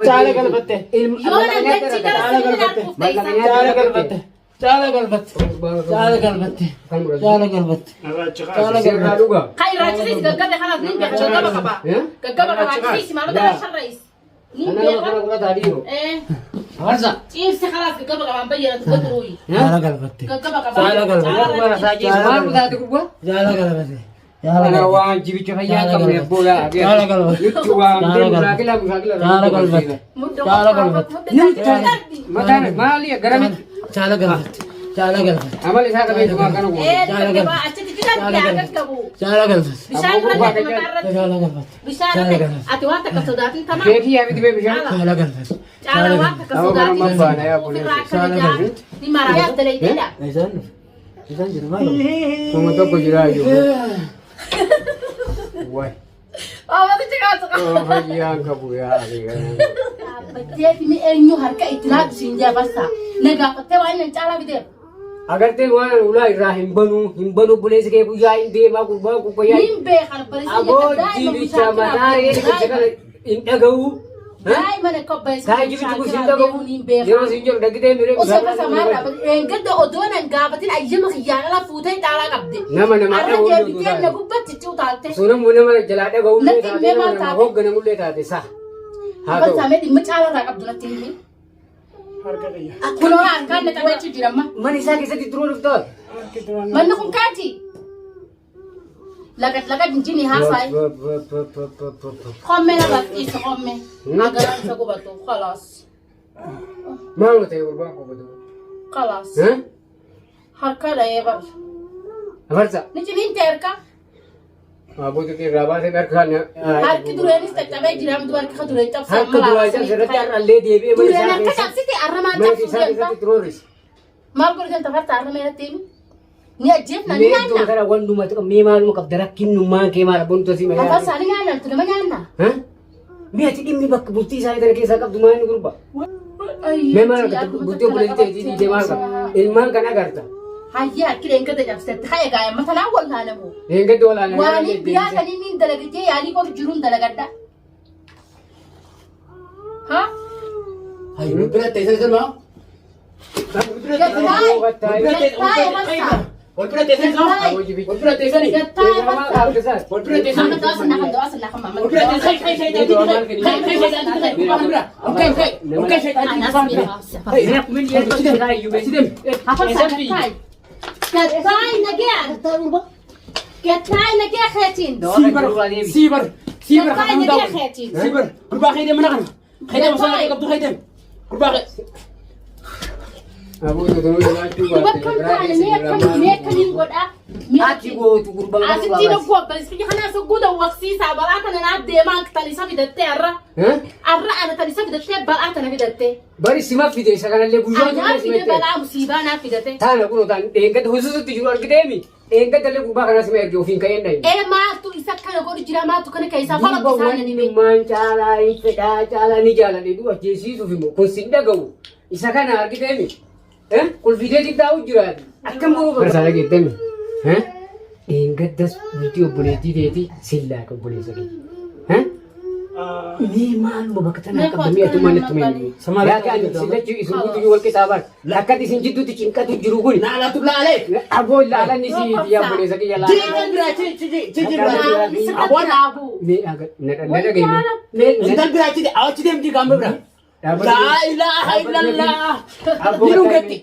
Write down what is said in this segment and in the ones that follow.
Caala galfatte. Yoo nan dachii gara Caala sirrii galfatte. arguuf ta'isa. Caala galfatte. Caala galfatte. Caala galfatte. Caala galfatte. Caala Sirraa galfatte. dhugaa. Kan irraachisiis gaggabe kanaas nin beeka gaggaba qaba. Eh? Gaggaba qaba achiis maalota Yaa. sharrais. Nin Kana nama beeka. kana godhataa dhiiroo. Eh, Afarsa. ciibsi kanaas gaggaba qabaan bayyana dubbatu. Caala galfatte. Gaggaba qaba. Caala galfatte. Gurbaa rasaa jeesu maal kutaate gurbaa? Caala galfatte. Caala Kana galfatte. waan jibicha fayyaa hin qabne abboo yaa. Caala galfatte. Nutti waan Caala deemu galfatte. mushaakila mushaakila. Caala galfatte. Caala galfatte. Mataan maali garamitti? Caala galfatte. Caala galfatte. Amal isaa qabee juma kana goone. Eh, gaggaba achitti jidatti haa gaggabu. Caala galfatte. Bishaan irra mataa irratti. Caala galfatte. Bishaan irratti ati waan takka sodaatin tamaa. Keekii yaa miti bee bishaan. Caala galfatte. Caala waan takka Nama kana sodaatin. mabbaana yaa buleessa. Ofirraa akka mijaa ni maraa yaaddalee Isaan dhufe. Isaan jiru maal? Kuma tokko jiraa iyyuu. Waay. Oomatichi kaasu qaba. Oh, fayyaan qabu yaa Ali. Dhaabbattee fi eenyu harka itti laatu siin jabarsa. Na gaafattee waan inni caalaa fideef. Agartee waan ani ulaa irraa hin banuu hin banuu obboleessi kee guyyaa hin deemaa gurbaan kun guyyaa hin Niin beekan obboleessi Aboo jibicha mataa reefi kana hin dhaga'u. Daa'ima na obboleessi Taa jibichi kun sin dhaga'u. Yeroo sin jedhu dhagitee miree Osoo kasamaarraa eeggadda odoo nan gaafatin ayyama kiyyaan ala fuutee caalaa qabde. Nama namaa Arra dhaga'u deebitee na gubbatti ciu taalte. Sunamuu nama jalaa dhaga'u illee Natti taate himee nama maal nama taate? hoogganamullee taate sa. Haa Afaan ta'u. saamee dhimma caalaa irraa qabdu natti himi. Harka qiyya. Kunoo harkaan na qabachuu jira amma. Mana isaa keessatti turuu dhuftaa? Harki duraan. Manni kun kaati. Laqat laqat injini haasaay. Qommee na barsiisa qommee. Agaraan isa gubatu khalaas. Maal ta'e gurbaan koo baduu? Khalaas. Harka dha'ee bar. Afarsa. Ni ciniinte harka. Maabuutu irraa baasee harkaan. Harki dureenis caccabee jira hamtu harka dureen cabse. Harka duraa cabse irratti har'allee deebi'ee mana Dureen isaa harka keessa. cabsite arramaan Mana cabsuu isaa deemta. keessatti turoorris. Maal godhu deemta farta arramee irratti himi. Ni ajjeefna ni Mee iddoo nyaanna. kana wannuma xiqqoo mee maaluma qabda rakkinnummaan kee maal abboon tosii malee. Afaan isaanii nyaanna nuti nama nyaanna. Mee ati dhimmi bakka bultii isaanii kana keessaa qabdu maal inni gurba? Mee maal argata bultii obboleettii ta'eetii dhiitee maal qaba? Ilmaan kan agarta. Hayyee harki dheengadda cabsitetti ka'e gaa'e amma tanaan wal haalamu. Dheengadda walaanaa. Waan biraa kan inni hin dalagatee yaalii godhu jiruun dalagadha. Ha? Hayi bira teessan sirba. Gattaa'e marsaa. Wal bira teessan sirba. Wal bira teessani. Gattaa'e marsaa. Wal bira teessani. Amma dawaa sinna kan dawaa sinna kan mamma. Wal bira teessani. Kai kai kai kai kai kai kai kai bira. Okay okay. Okay shaytaan bira. Hafan saa gattaa'e. Gattaa'e nagee. Gattaa'e nagee keetiin. Siibar siibar siibar Gattaa'e nagee keetiin. siibar gurbaa kee deemana kana. Kee deema sana qabdu kee deem. Gurbaa kee. Bakka taane mee akkam mee akkamiin godhaa? Mee Ati gootu gurbaan Asitti dhukku obboleessi kiyya kanaas guuta waqsiisaa balaa kana naa deemaa talisa fidattee har'a. Har'a ana talisa fidattee balaa tana fidattee. Bari sima fide isa kanallee guyyaa Anaa fide balaa musiibaa naa fidate. Taana kun otaan dheengadda hususutti jiru argiteemi. Dheengadda illee gurbaa kanaa sima erge ofiin ka'een dhahin. Ee maaltu isa kana godhu jira maaltu kana keessaa Duuba falatti isaan nani mee. wannummaan caalaa hin fedhaa caalaa ni jaaladhe du'a ajjeesiisuuf immoo kun sin dhaga'u. Isa kana argiteemi. Qulfiitee xixiqqaa'u jiraati. Akkam godhuu qabda? Barsaa dhageettami. Dheengaddas bultii obboleettii teetii sin laata obboleessa kee. Mee maaluma bakka tanaa qabda mi'a tumaa natti mee. Yaa kan isin lachuu isin guutuu wal qixaa bar. Akkatti isin jidduutti cinqatu jiru kun. Laalatu laalee. Aboo laalan si yaa obboleessa kiyya laala. Jiitan bira chi chi chi chi bira. Aboon dhaabu. Mee na dhageenye. Mee Intal bira chi achi deemti gaamba bira. Laa ilaaha illallah. Jiru gatti.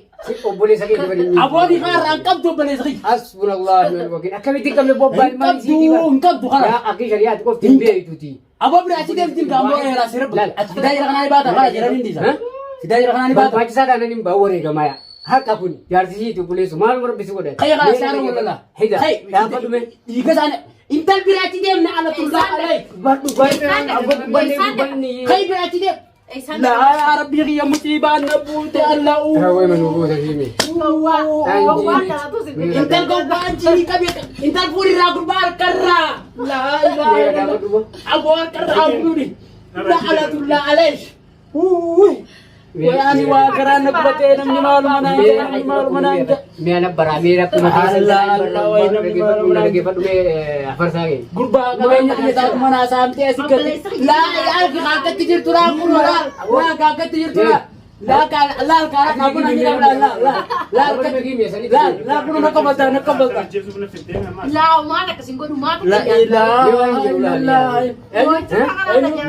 Obboleessa kee dabali. Aboon irraa hin qabdu obboleessa kiyya. Hasbunallahu wa ni'mal wakiil. Akkamitti hin qabne bobbaan Hin maal qabdu hin qabdu kana. Yaa akki shari'aati qofti hin beektuti. Aboo bira achi deemti gaamboo dheeraa sirba. Ati fidaa jira kanaa ni baata kana jiran hin dhiisa. Fidaa jira kanaa ni baata. Barbaachisaa taanaan hin bahu wareegamaa yaa. Haqa kun jaarsisiitu obboleessu maaluma rabbi si godha. Kayya kana saara walala. Hida. Dhaabbadhu mee. Dhiiga isaanii intal bira achi deemna ala tullaa alai. Badhu badhu badhu. Kay bira achi deem. Laa rabbii kiyya musiibaan na buute Allahu. Hawwee manuu goota fiime. Intal gowwaan jinii qabee intal fuulirraa gurbaa harkarraa. Laa ilaaha illallah. Aboo harkarraa fuudhi. Laa ala tullaa alayhi. Uuuy. Way ani waa karaa na gubatee namni maaluma naan jedha namni maaluma naan jedha. Mi'a nabbaraa mi'a rakkuma Allah, Allah, way namni maaluma naan dhaggeeffadhu mee afarsaa kee. Gurbaa qabeenya kiyya taatu mana saamtee asii gadi. Laa laa kaakatti jirtu laa kun laa laa kaakatti jirtu laa. Laa kaa laa kaa laa kun ani laa laa laa laa laa laa kun na kabalta na kabalta. Ajjeesuuf na fiddee namaas. Laa maal akkasin godhu maal La ilaha illallah.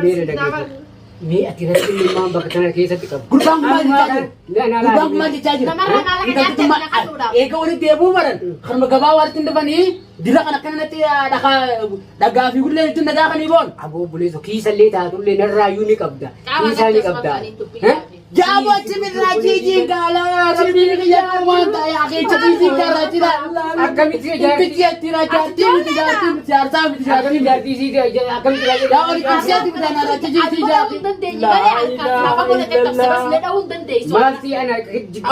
Miira dhaggeeffadhu. Mee ati rakkinni maal bakka kana keessatti qabu? Gurbaan kun maal jechaa jira? Gurbaan kun maal jechaa jira? Namarraa maallaqa nyaattee na kadhuudhaaf. Eega walitti deebi'uu baran kanuma gabaa walitti hin dhufanii dila kan akkanatti dhagaa fi gullee jechuun dhagaa kan boon. Aboo obboleessa kiisallee taatullee narraayyuu ni qabda. Kiisaa ni qabda. Jaabo achi birraa jiijiin gaalaa rabbiin kiyya waan ta'e akeecha jiijiin gaarraa jira. Akkamitti jaartii Intichi attira jaartii miti jaartii miti jaarsaa miti jaartii akkamitti miti. jaartii siiti akkamitti Yaa oli qabsiyaati bitaan arracha jiitii Dha'uu hin jaartii. dandeenye malee harkaan lafa godhatee qabse bas na dha'uu hin dandeessu. Maalti ana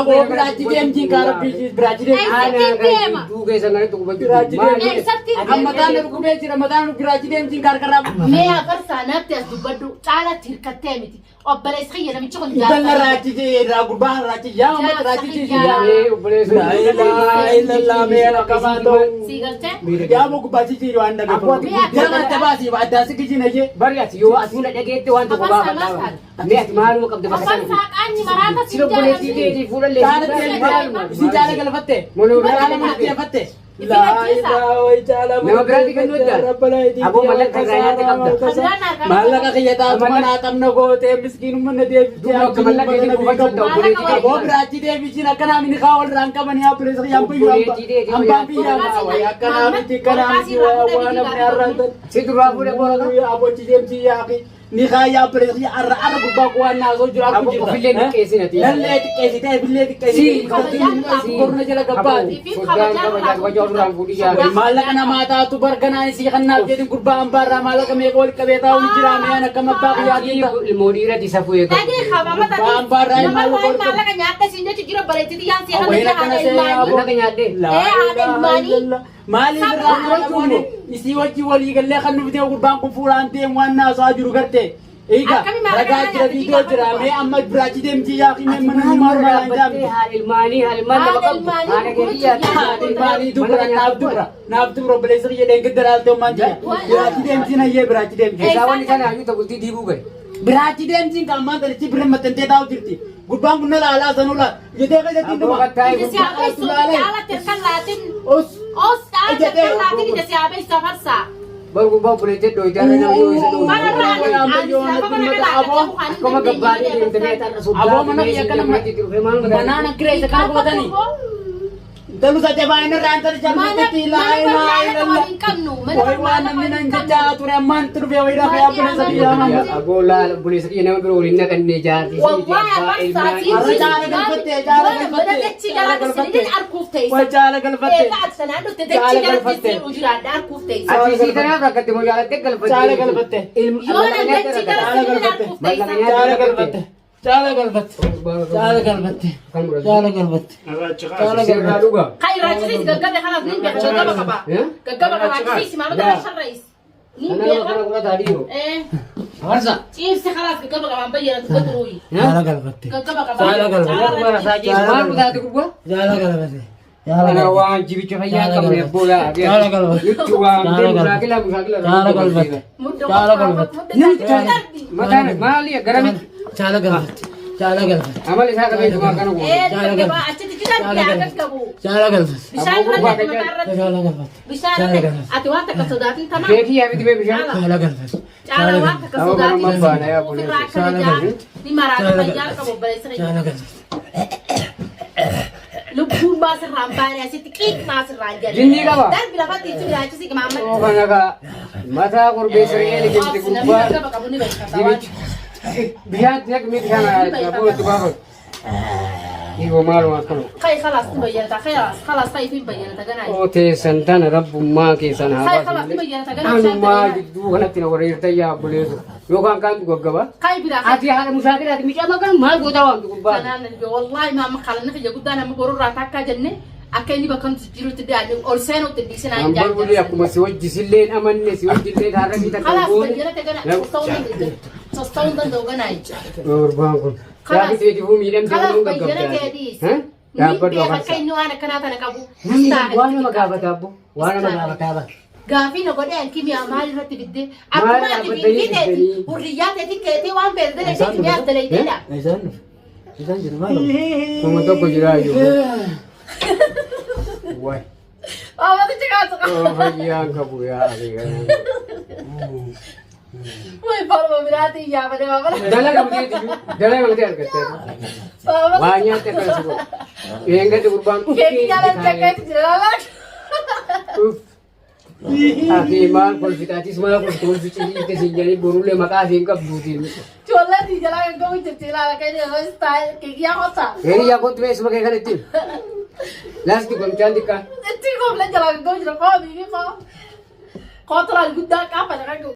Aboo biraachi deemtiin kaa rabbii biraachi deemtiin. Ana kan jidduu keessa kanatti gubachuu Biraachi deemtiin. Eessatti Kan mataan na dhukubee jira mataan biraachi deemtiin karkarraa. Mee afarsaa natti as dubbadhu caalatti hirkattee miti. Obboleessi kiyya namichi kun Intalli raachi irraa gurbaan raachi yaa uummata raachi yaa. Mee obboleessa. Laa ilaaha illallah mee rakkamaa ta'u. Sii galtee? Yaa boku gubbaachi jiru waan dhaggeeffatu. Jara kana tabaasi addaan si kijin ajee. Bari ati yoo ati hunda dhageette waan tokko gaafadha. Mee ati maaluma qabda bakka sana? Afarsaa qaanyi maraata Si obboleettii keetii fuudhallee Caala deemtee isin caala galfatte. Caala manatti galfatte. Laa ilaaha Nama biraatti kennuu adda. Aboo mallaqa irraa nyaata qabda. Maallaqa kiyya taatu mana qabna gootee miskiinummaa na deebifte. Duuba akka mallaqa keetii buufachuu adda obboleettii keetii. Aboo biraachi deebisiin akkanaa mini kaa wal irraan qabanii obboleessa kiyyaan biyyu hambaan biyyaa wayi akkanaa miti akkanaa miti waan namni har'aan ta'e. Si duraa fuudhee boora qaba. Abochi deemsi yaaqi ni kaa yaa obboleessa kiyya har'a har'a gubbaa kuwaan naasoo jiru harku jirta. Ofillee xiqqeessin ati. Lallee xiqqeessitee ofillee xiqqeessitee korna jala gabbaati. Soddaan kabajaa kabajaa ofirraan fuudhii yaala. Maallaqa namaa taatu barganaan isii kannaaf jedhin gurbaa hambaarraa maallaqa meeqa wal qabee taa'u ni jira miyaan akkam abbaa kiyyaa Ati ilmoo dhiirati safuu eegamu. Dhagee qabama Gurbaan barraa Nama maal waa'ee godhu? maallaqa nyaatta siin jechuun jira bareechiti yaan si Awween akkana see ilmaanii. Mallaqa nyaaddee. Ee, haadha ilmaanii. Maaliif irraa namoonni isii wajjin walii gallee kan nuuf ta'e gurbaan kun fuudhaan deemu waan naasaa jiru garte. Egaa Akkami maallaqa ragaa kana jira nyaata viidiyoo jira jigaa mee amma biraachi deemti yaa fi mee Ati mana maal maal irraa maal dhaabbattee jaamti. haadha ilmaanii haadha ilmaan nama Haadha qabdu. ilmaanii Haadha keetii yaadde. Haadha ilmaanii dubra naaf dubra naaf dubra obboleessa kiyya dheengadda laaltee ummaan jira. Biraachi deemtiin hayyee biraachi deemti. Isaa wanni sana hayyuu ta'ultii diiguu gahe. Biraachi deemtiin kan ammaan tanichi birra maxxantee taa'u jirti. Gurbaan kun na laalaa sanuu laal. Jetee keessatti Aboo dhuma. qattaa'ee Ija si habeessu caalatti harkaan laatin. Os. Os caalatti harkaan laatin ija si habeessu afarsaa. Bar gurbaa obboleettii dhooytaa irra nama yoo isa dhooytaa. Kanarraa ani lafa mana kana Aboo. Akkuma gabbaadhee deemte mee tarra sodaa. Aboo mana kiyya kana manaan akkira isa kana gootanii. Intallu saddeefaa inni irraa intalli jalatti laa ilaaha illallah. hin qabnu. Mana Wayi waan namni nan jechaa ture ammaan itti dhufee wayii rafee obboleessa biyyaa nama. Aboo laal obboleessa kiyya nama biroo waliin naqannee jaartii. Wallahi afarsaa siin Arra caala galfattee caala galfattee. dachii jalatti sinin arkuuf Wayi teessa. caala galfattee. Eegaa ati sanaan dhufte dachii jalatti siin ujiraadha arkuuf teessa. Ati sii tanaaf rakkatte moo jaalattee galfatte? Caala galfatte. Yoo nan dachii jalatti sinin arkuuf teessa. Caala galfatte. Caala galfatte. Caala galfatte. Caala galfatte. Irraachi kaase. Sirraa dhugaa. Kan irraachisiis gaggabe kanaaf nin beeka gaggaba qaba. Gaggaba qabaachisiis maalota irra sharrees. Nin Kana nama kana beeka. godhataa dhiiroo. Afarsa. Ciibsi kanaaf gaggaba qabaan bayyana dubbatu ruuyi. Caala galfatte. Gaggaba Caala qabaan. galfatte. Bara saa ciisu maal kutaate gurbaa? Caala galfatte. Kana waan jibicha fayyaa hin qabne abboo laa. Caala galfatte. Nutti waan Caala deemu galfatte. mushaakila mushaakila. Caala galfatte. Caala galfatte. Mataan maali garamitti? Caala galfatte. Caala galfatte. Amal isaa qabeessumaa kana goone. Ee gaggaba achitti jidhaan gaggabu. Caala galfatte. Bishaan irra mataa irratti. Caala galfatte. Bishaan irratti ati waan takka sodaatin tamaa. Keekii yaa miti bee bishaan. Caala galfatte. Caala waan takka Nama kana sodaatin mabbaana yaa ofirraa obboleessa. akka mijaa ni maraata fayyaa qabu obboleessa keenya. Caala galfatte. Lubbuun baasirraan baane asitti qiiq baasirraan jedhe. Jinnii qaba. Darbi lafatti itti biraachisi qimaammatti. Oo kana kaa mataa korbeessa re'ee liqimte Namni gurbaa. gaggaba qabu ni beekata waan. Jibicha. Bishaan naqmi bishaan abboo itti baafatu. Dhiiroo maaluma akkana. Kai خلاص تبينت خلاص خلاص طيب بينت قناي Oo teessan tana rabbummaa keessan haa Kai خلاص baasu. تبينت Anumaa قناي jidduu kanatti na wareerta yaa obboleessu. Yookaan kaantu gaggaba. Kai بلا Ati haadha musaakilaati miidhama kana maal gootaa waamtu gurbaa. Kanaan wallahi ma makala na kiyya guddaan amma borurraa takkaa jenne akka inni bakka nuti jirutti dhiyaanne ol seenutti dhiisinaa hin An barbulee akkuma si wajji silleen amanne si wajji illee taarra miidha kan خلاص goone. بينت قناي Sosso'uu hin danda'u ganaa jechuudha. Gurbaan kun. Kalaas. Gaafi teetifuu miidhamtee Kalaas kun bayyana gaggabdaa. keetiis. Dhaabbadhu Ni beeka akka afarsa. inni waan akkanaa tana qabu. Namni Taa'e. waan nama gaafata abbo. Waan nama gaafataa bara. Gaafii na godhee an kimiyaa maal irratti fiddee? Maal Akkuma ati dhaabbattanii fiigii teeti fiddanii? hurriyyaa teeti keetee waan beekte dalaydee kimiyaa dalaydeedha. Isaan dhufe. Isaan jiru maal? Kuma tokko jira iyyuu. Waay. Waamatichi kaasu qaba. Oh, fayyaan qabu yaa abeegaa. Way falma biraatiin yaafate baabala. Dalaga mateeti dalaga matee argattee. Waa nyaatte akkana si godhu. Eengatti gurbaan Keekii jaalatti akkanatti jira laala. Uff. Ati maal kolfitaatis maal kolfite kolfi siin jedhanii borullee maqaa fi hin qabduutiin. Ijoolleen jalaa kan qabu jirti ilaala kan inni yeroo istaayil keekii yaa qotaa. Hiriyaa kottu mee isuma kee kan ittiin. Laasti gomchaan xiqqaa. Itti koomlee jalaa kan qabu jira koo biibii koo. Koo tolaan guddaa qaafate kan qabu.